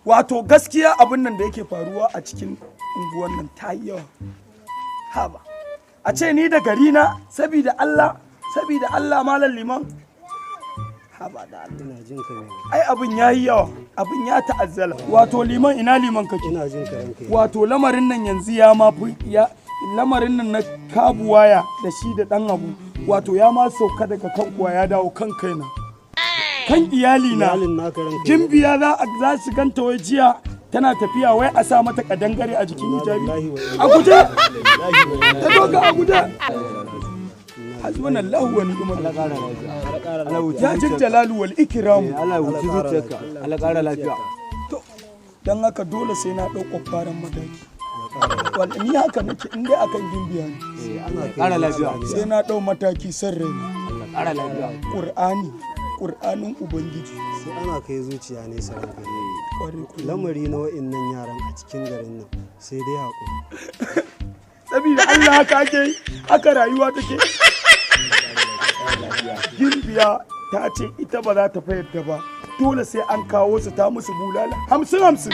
Wato gaskiya abin nan da yake faruwa a cikin unguwan nan ta yi yawa. Haba, a ce ni da gari na, sabida Allah, sabida Allah, Malam Liman, haba da Allah. Ina jin ka ne. Ai abin ya yi yawa, abin ya ta'azzala. Wato Liman, ina Liman kake? Ina jin ka, ranka ya. Wato lamarin nan yanzu ya ma fi ya lamarin nan na kabuwaya da shi da dan abu, wato ya ma sauka daga kan kuwa ya dawo kan kaina, kan iyali na. Iyalin naka, ranka ya. Gimbiya za su ganta wai jiya tana tafiya, wai a sa mata kadangare a jikin hijabi. Lillahi wa inna A guje ilaihi raji'un. Ta doka a guje. Hasbunallahu wa ni'mal wakil, ya jin jalalu wal ikram. Allah wuci zuciyarka, Allah ƙara lafiya. To, dan haka dole sai na ɗau ƙwaƙwaran mataki. Ni haka nake, in dai akan Gimbiya ne. Ana kai ƙara lafiya. Sai na ɗau mataki san raina. Allah ƙara lafiya. Ƙur'ani, ƙur'anin Ubangiji. Sai ana kai zuciya nesa, ranka ya. Ƙwarai kuwa. Lamari na wa'innan yaran a cikin garin nan sai dai haƙuri. Saboda Allah, haka ake yi, haka rayuwa take. Gimbiya ta ce ita ba za ta fayar ba, dole sai an kawo su ta musu bulala 50 50.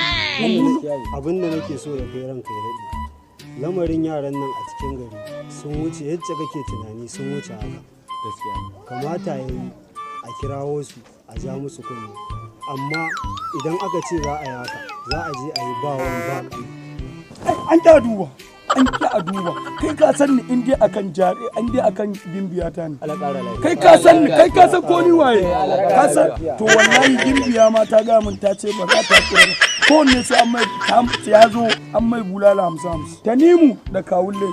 Abin da nake so da kai, ranka ya daɗe, lamarin yaran nan a cikin gari sun wuce yacce kake tunani, sun wuce haka. Kamata ya yi a kirawo su a ja musu kunne, amma idan aka ce za a yi haka, za a je a yi ba wani ba ƙani. An ƙya duba, an ƙya a duba. Kai ka san ni, in dai akan jare, in dai akan Gimbiya ta ne. Allah ƙara lafiya. Kai ka san ni, kai ka san ko ni waye, ka san. To wallahi Gimbiya ma ta ga mun, ta ce ba za ta kira ba, ko ne sai an mai ya zo an mai bulala 50 50. Tanimu da Kawulle,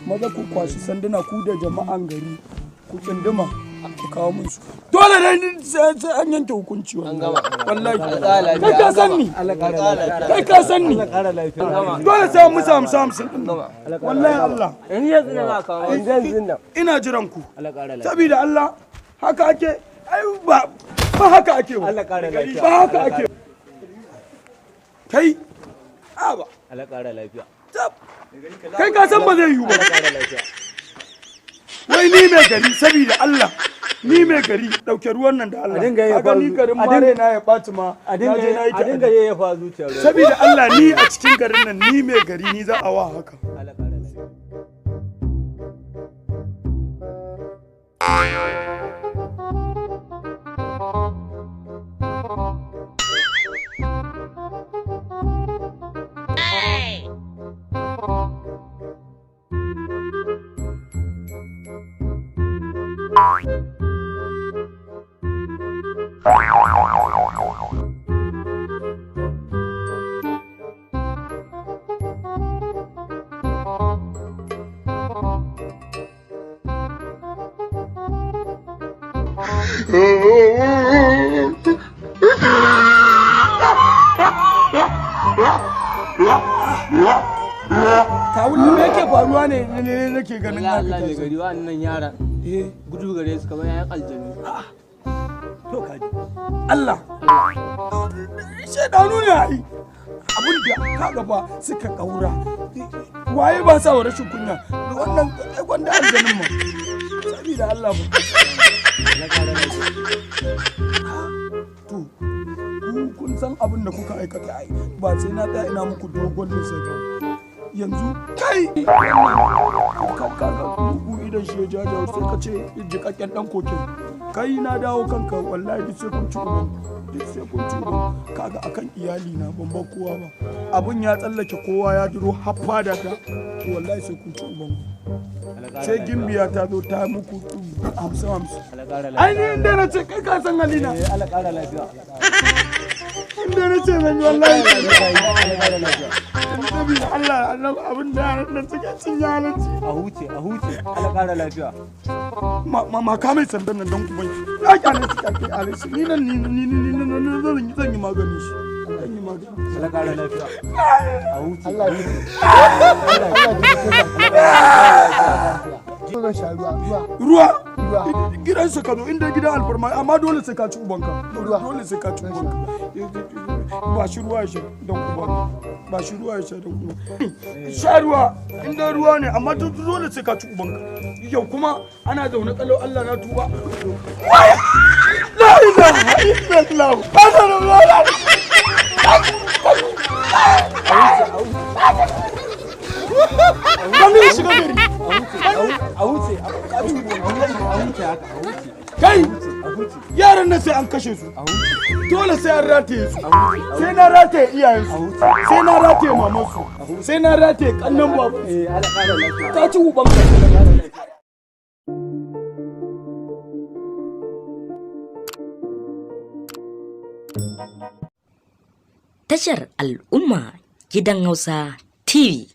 maza ku kwashi sanduna, ku da jama'an gari, ku tsinduma ku kawo mun su. Dole ne sai an yanke hukunci wallahi. Kai ka san ni, kai ka san ni. Dole sai an musu 50 50 din nan. Wallahi Allah. Yanzu na za ka yanzu nan. Ina jiran ku. Allah ƙara lafiya. Saboda Allah, haka ake? Ai ba haka ake ba. Allah ƙara lafiya. Ba haka ake. Kai, a ba. Allah ƙara lafiya. Tab. Kai ka san ba zai yiwu ba. Ƙara lafiya. Wai ni mai gari, saboda Allah, ni mai gari, dauke ruwan nan da Allah. A dinga yayyafa Kaga ni garin mare na ya ɓaci ma a na je na yi dinga a dinga ta'adi. yayyafa zuciya ruwa. Saboda Allah, ni a cikin garin nan, ni mai gari, ni za a wa haka? Allah ƙara lafiya. Kawun, me yake faruwa ne ne ne nake ganin Allah haka Allah ta mai so? gari, wa'annan yaran Eh. gudu gare su kamar yayan aljanu. To kaji Allah, shaidanu ne. Ai abin da kaga ba suka kaura waye ba sa wa rashin kunya wannan, ai gwanda aljanin ma, saboda Allah ba. To ku kun san abin da kuka aikata, ai ba sai na tsaya ina muku dogon lissafi. Yanzu kai ka ka ku idan shi ya jaja, sai ka ce jikakken dan koken. Kai, na dawo kanka, wallahi duk sai kun ci uban, duk sai kun ci uban. Kaga akan iyali na ban bar kowa ba, abun ya tsallake kowa ya duro har fada ta. To wallahi sai kun ci uban, sai Gimbiya ta zo ta muku 50 50. Allah ƙara Ai ni inda na ce, kai ka san halina. Allah ƙara lafiya. Inda na ce zan yi, wallahi saboda Allah annabi, abin da yaran nan suke cin yaran ci. A huce, a huce. Allah ƙara lafiya. Ma ka mai sandan nan don kuma ya kyale shi, kyale shi. Ni nan ni ni ni ni ni zan yi magani shi, zan yi magani. Allah ƙara lafiya. A huce. Allah ya Allah ya sha ruwa ruwa. Ruwa gidansa ka zo inda gidan alfarma, amma dole sai ka ci ubanka. Ruwa. Dole sai ka ci ubanka. Ba shi ruwa ya sha don ubanka, ba shi ruwa ya sha don ubanka. Sha ruwa, inda ruwa ne, amma dole sai ka ci ubanka. Yau kuma ana zaune kalau, Allah na tuba. La Ilaha illallah. Muhammadu. Gwamnati shiga gari. A wuce, a wuce haka, a wuce. Kai, A huce. Yaran nan sai an kashe su. A huce. Dole sai an rataye su. Sai na rataye iyayensu. Sai na rataye mamansu. Sai na rataye kannan babu. Eh, ala ƙara lafiya. Ta ci uban ka. Tashar Al'umma Gidan Hausa TV.